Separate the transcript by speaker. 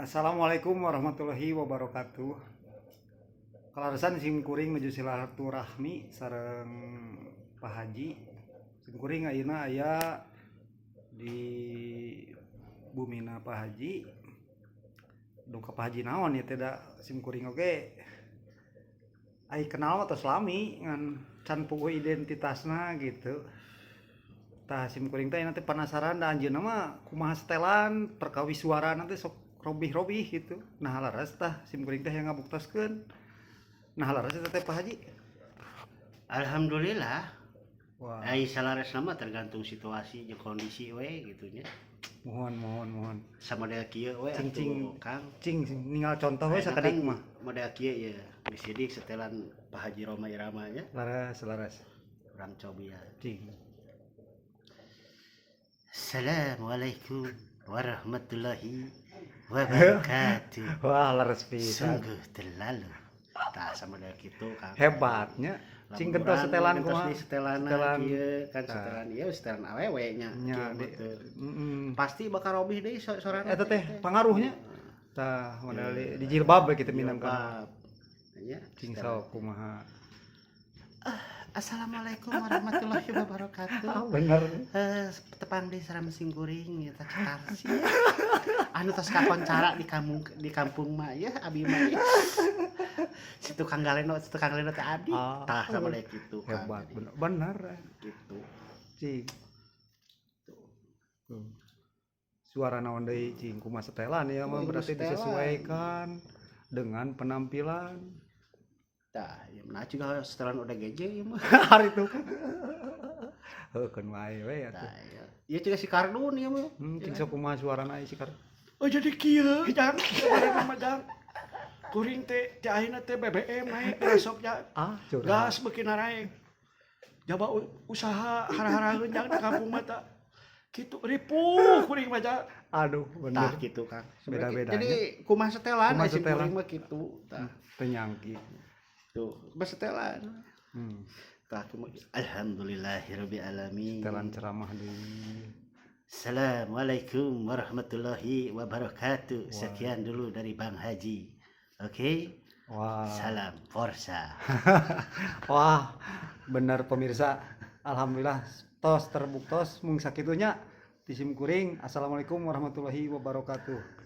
Speaker 1: Assalamualaikum warahmatullahi wabarakatuh. Kaleresan sim kuring nuju silaturahmi sareng Pak Haji. Sim kuring ayeuna aya di bumina Pak Haji. Duka Pak Haji naon ya, tidak sim kuring oge ai kenal mah tos lami, ngan can puguh identitasna gitu. Tah, sim kuring teh nanti penasaran da anjeunna mah kumaha setelan perkawis suara nanti sok robih-robih gitu. Nah, laras tah sim kuring teh yang ngabuktoskeun. Nah, laras eta teh, Pak Haji?
Speaker 2: Alhamdulillah.
Speaker 1: Wah.
Speaker 2: Ai salaresna mah tergantung situasi jeung kondisi we gitu nya.
Speaker 1: Mohon, mohon, mohon.
Speaker 2: Sama model kieu we.
Speaker 1: Cing, cing.
Speaker 2: Atuh, Kang.
Speaker 1: Cing ninggal contoh we
Speaker 2: Ayeuna
Speaker 1: sakedik
Speaker 2: kan
Speaker 1: mah.
Speaker 2: Model kieu ya. Geus sidik setelan Pak Haji Rhoma Irama nya.
Speaker 1: Laras, laras.
Speaker 2: Urang cobi ya.
Speaker 1: Cing.
Speaker 2: Assalamualaikum warahmatullahi wabarakatuh.
Speaker 1: Wah, laras pisan.
Speaker 2: Sungguh terlalu. Tah, sama model kitu, Kang.
Speaker 1: Hebatnya. Cing
Speaker 2: Lamun
Speaker 1: gentos
Speaker 2: urang
Speaker 1: setelan
Speaker 2: gentos
Speaker 1: kumaha?
Speaker 2: Di setelan.
Speaker 1: Setelan.
Speaker 2: Kieu kan.
Speaker 1: Tah.
Speaker 2: Setelan ieu setelan awewe nya.
Speaker 1: Nya
Speaker 2: Kieu
Speaker 1: di
Speaker 2: mah teu.
Speaker 1: Mm.
Speaker 2: Pasti bakal robih deui sorana.
Speaker 1: Eta teh pangaruhnya. Tah, model di jilbab we kita minangkan.
Speaker 2: Jilbab. Nya.
Speaker 1: Cing
Speaker 2: Setelan.
Speaker 1: sok kumaha?
Speaker 2: Assalamualaikum warahmatullahi wabarakatuh.
Speaker 1: Ah, bener.
Speaker 2: Eh, tepang deui sareng sim kuring eta Cetarsi. Anu tos kakoncara di kampung mah ya, abi mah ya. Si tukang galendo teh abdi.
Speaker 1: Ah.
Speaker 2: Tah, sama kayak gitu kan.
Speaker 1: Hebat.
Speaker 2: Jadi,
Speaker 1: Bener, bener.
Speaker 2: gitu.
Speaker 1: Cing. Tuh. Suara naon deui, cing, kumaha setelan ya mah?
Speaker 2: Oh,
Speaker 1: Berarti
Speaker 2: setelan.
Speaker 1: Disesuaikan dengan penampilan.
Speaker 2: Tah, ya nah juga setelan udah geje ya mah.
Speaker 1: Hari itu. Heuh, keun wae we atuh.
Speaker 2: Tah, ya. Ieu juga si Kardun ya mah.
Speaker 1: Cing sok kumaha suarana si Kardun?
Speaker 3: Oh, jadi kieu, Jang, kemarin mah, Jang. Kuring teh ti ayeuna teh BBM naik besok, Jang.
Speaker 1: Ah, curhat.
Speaker 3: Gas beuki naraek. Jaba usaha hara-haraeun, Jang, di kampung mah ta. Kitu ripuh kuring mah, Jang.
Speaker 1: Aduh,
Speaker 2: Tah
Speaker 1: bener.
Speaker 2: Gitu, Kang.
Speaker 1: Beda-bedanya.
Speaker 2: Jadi kumaha setelan
Speaker 1: Kumaha
Speaker 2: sim
Speaker 1: setelan.
Speaker 2: kuring mah kitu. Tah.
Speaker 1: Teu nyangki.
Speaker 2: Tuh, kumaha setelan. Tah, kumaha. Alhamdulillahirabbil alamin.
Speaker 1: Setelan ceramah deui.
Speaker 2: Assalamualaikum warahmatullahi wabarakatuh. Sekian dulu dari Bang Haji. Oke,
Speaker 1: Wah.
Speaker 2: Salam Forsa.
Speaker 1: Wah, bener pemirsa. Alhamdulillah tos terbuktos mung sakitunya ti sim kuring. Assalamualaikum warahmatullahi wabarakatuh.